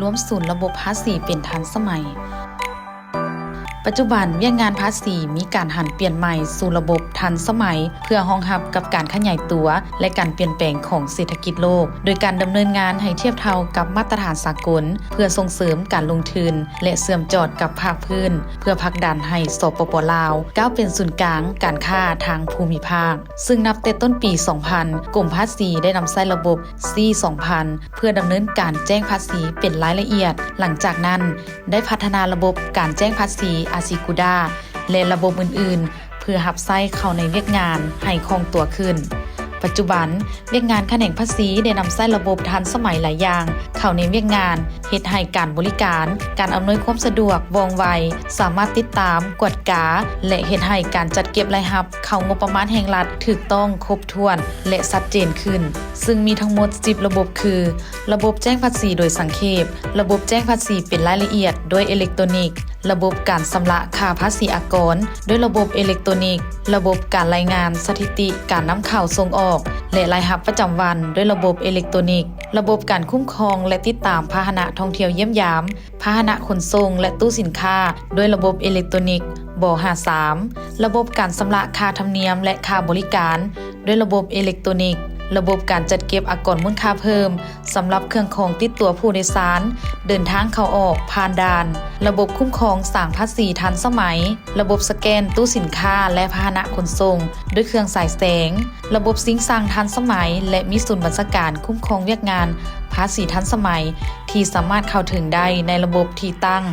ລວມສູນລະບົບພາສີເປັນທັນສະໄໝ. ປັດຈຸບັນ, ວຽກງານພາສີມີການຫັນປ່ຽນໃໝ່ສູ່ລະບົບທັນສະໄໝ ເພື່ອຮອງຮັບກັບການຂະຫຍາຍຕົວ ແລະ ການປ່ຽນແປງຂອງເສດຖະກິດໂລກ, ໂດຍການດຳເນີນງານໃຫ້ທຽບເທົ່າກັບມາດຕະຖານສາກົນ ເພື່ອສົ່ງເສີມການລົງທຶນ ແລະ ເຊື່ອມຈອດກັບພາກພື້ນ ເພື່ອຜັກດັນໃຫ້ ສປປ ລາວ ກ້າວເປັນສູນກາງການຄ້າທາງພູມິພາກ. ຊຶ່ງນັບແຕ່ຕົ້ນປີສອງພັນ, ກົມພາສີໄດ້ນຳໃຊ້ລະບົບ ຊີ ສອງພັນ ເພື່ອດຳເນີນການແຈ້ງພາສີເປັນລາຍລະອຽດ. ຫຼັງຈາກນັ້ນ, ໄດ້ພັດທະນາລະບົບການແຈ້ງພາສີ ອາຊີກູດາ ແລະ ລະບົບອື່ນໆ ເພື່ອຮັບໃຊ້ເຂົ້າໃນວຽກງານໃຫ້ຄ່ອງຕົວຂຶ້ນ. ປັດຈຸບັນ, ວຽກງານຂະແໜງພາສີໄດ້ນຳໃຊ້ລະບົບທັນສະໄໝຫຼາຍຢ່າງເຂົ້າໃນວຽກງານ, ເຮັດໃຫ້ການບໍລິການ, ການອຳນວຍຄວາມສະດວກ, ວ່ອງໄວ, ສາມາດຕິດຕາມ, ກວດກາ ແລະ ເຮັດໃຫ້ການຈັດເກັບລາຍຮັບເຂົ້າງົບປະມານແຫ່ງລັດຖືກຕ້ອງ, ຄົບຖ້ວນ ແລະ ຊັດເຈນຂຶ້ນ, ຊຶ່ງມີທັງໝົດສິບລະບົບຄື ລະບົບແຈ້ງພາສີໂດຍສັງເຂບ, ລະບົບແຈ້ງພາສີເປັນລາຍລະອຽດດ້ວຍເອເລັກໂຕນິກ, ລະບົບການຊຳລະຄ່າພາສີອາກອນດ້ວຍລະບົບເອເລັກໂຕນິກ, ລະບົບການລາຍງານສະຖິຕິການນຳເຂົ້າສົ່ງອອກ ແລະ ລາຍຮັບປະຈຳວັນດ້ວຍລະບົບເອເລັກໂຕນິກ, ລະບົບການຄຸ້ມຄອງ ແລະ ຕິດຕາມພາຫະນະທ່ອງທ່ຽວຢ້ຽມຢາມ, ພາຫະນະຂົນສົ່ງ ແລະ ຕູ້ສິນຄ້າດ້ວຍລະບົບເອເລັກໂຕນິກ ບຫ້າສາມ, ລະບົບການຊຳລະຄ່າທຳນຽມ ແລະ ຄ່າບໍລິການດ້ວຍລະບົບເອເລັກໂຕນິກ, ລະບົບການຈັດເກັບອາກອນມູນຄ່າເພີ່ມສຳລັບເຄື່ອງຂອງຕິດຕົວຜູ້ໂດຍສານເດີນທາງເຂົ້າອອກຜ່ານດ່ານ, ລະບົບຄຸ້ມຄອງສາງພາສີທັນສະໄໝ, ລະບົບສະແກນຕູ້ສິນຄ້າ ແລະ ພາຫະນະຂົນສົ່ງດ້ວຍເຄື່ອງສາຍແສງ, ລະບົບຊິງຊັງທັນສະໄໝ ແລະ ມີສູນບັນຊາການຄຸ້ມຄອງວຽກງານພາສີທັນສະໄໝ ທີ່ສາມາດເຂົ້າເຖິງໄດ້ໃນລະບົບທີ່ຕັ້ງ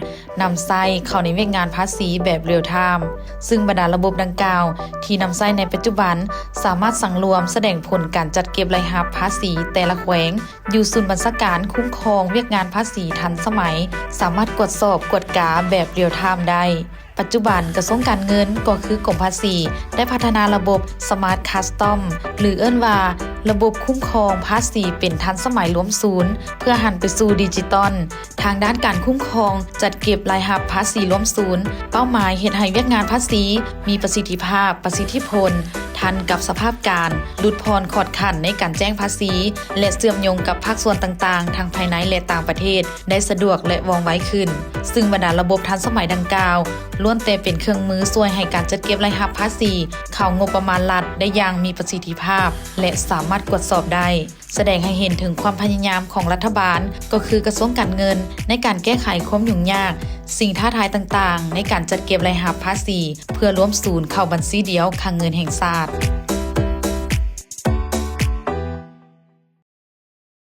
ນຳໃຊ້ເຂົ້າໃນວຽກງານພາສີແບບ real time, ຊຶ່ງບັນດາລະບົບດັ່ງກ່າວທີ່ນຳໃຊ້ໃນປັດຈຸບັນ ສາມາດສັງລວມສະແດງຜົນການຈັດເກັບລາຍຮັບພາສີແຕ່ລະແຂວງຢູ່ສູນບັນຊາການຄຸ້ມຄອງວຽກງານພາສີທັນສະໄໝ, ສາມາດກວດສອບກວດກາແບບ real time ໄດ້. ປັດຈຸບັນກະຊວງການເງິນ ກໍຄືກົມພາສີ ໄດ້ພັດທະນາລະບົບ Smart Custom ຫຼື ເອີ້ນວ່າລະບົບຄຸ້ມຄອງພາສີເປັນທັນສະໄໝລວມສູນ ເພື່ອຫັນໄປສູ່ດິຈິຕອນ ທາງດ້ານການຄຸ້ມຄອງຈັດເກັບລາຍຮັບພາສີລວມສູນ. ເປົ້າໝາຍເຮັດໃຫ້ວຽກງານພາສີມີປະສິດທິພາບ, ປະສິດທິຜົນ, ທັນກັບສະພາບການ, ຫຼຸດຜ່ອນຂອດຂັ້ນໃນການແຈ້ງພາສີ ແລະ ເຊື່ອມໂຍງກັບພາກສ່ວນຕ່າງໆ ທັງພາຍໃນ ແລະ ຕ່າງປະເທດ ໄດ້ສະດວກ ແລະ ວ່ອງໄວຂຶ້ນ, ຊຶ່ງບັນດາລະບົບທັນສະໄໝດັ່ງກ່າວ ລ້ວນແຕ່ເປັນເຄື່ອງມືຊ່ວຍໃຫ້ການຈັດເກັບລາຍຮັບພາສີເຂົ້າງົບປະມານລັດໄດ້ຢ່າງມີປະສິດທິພາບ ແລະ ສາມາດກວດສອບໄດ້, ສະແດງໃຫ້ເຫັນເຖິງຄວາມພະຍາຍາມຂອງລັດຖະບານ, ກໍຄືກະຊວງການເງິນ, ໃນການແກ້ໄຂຄວາມຫຍຸ້ງຍາກ, ສິ່ງທ້າທາຍຕ່າງໆ ໃນການຈັດເກັບລາຍຮັບພາສີ ເພື່ອລວມສູນເຂົ້າບັນຊີດຽວຄັງເງິນແຫ່ງຊາດ.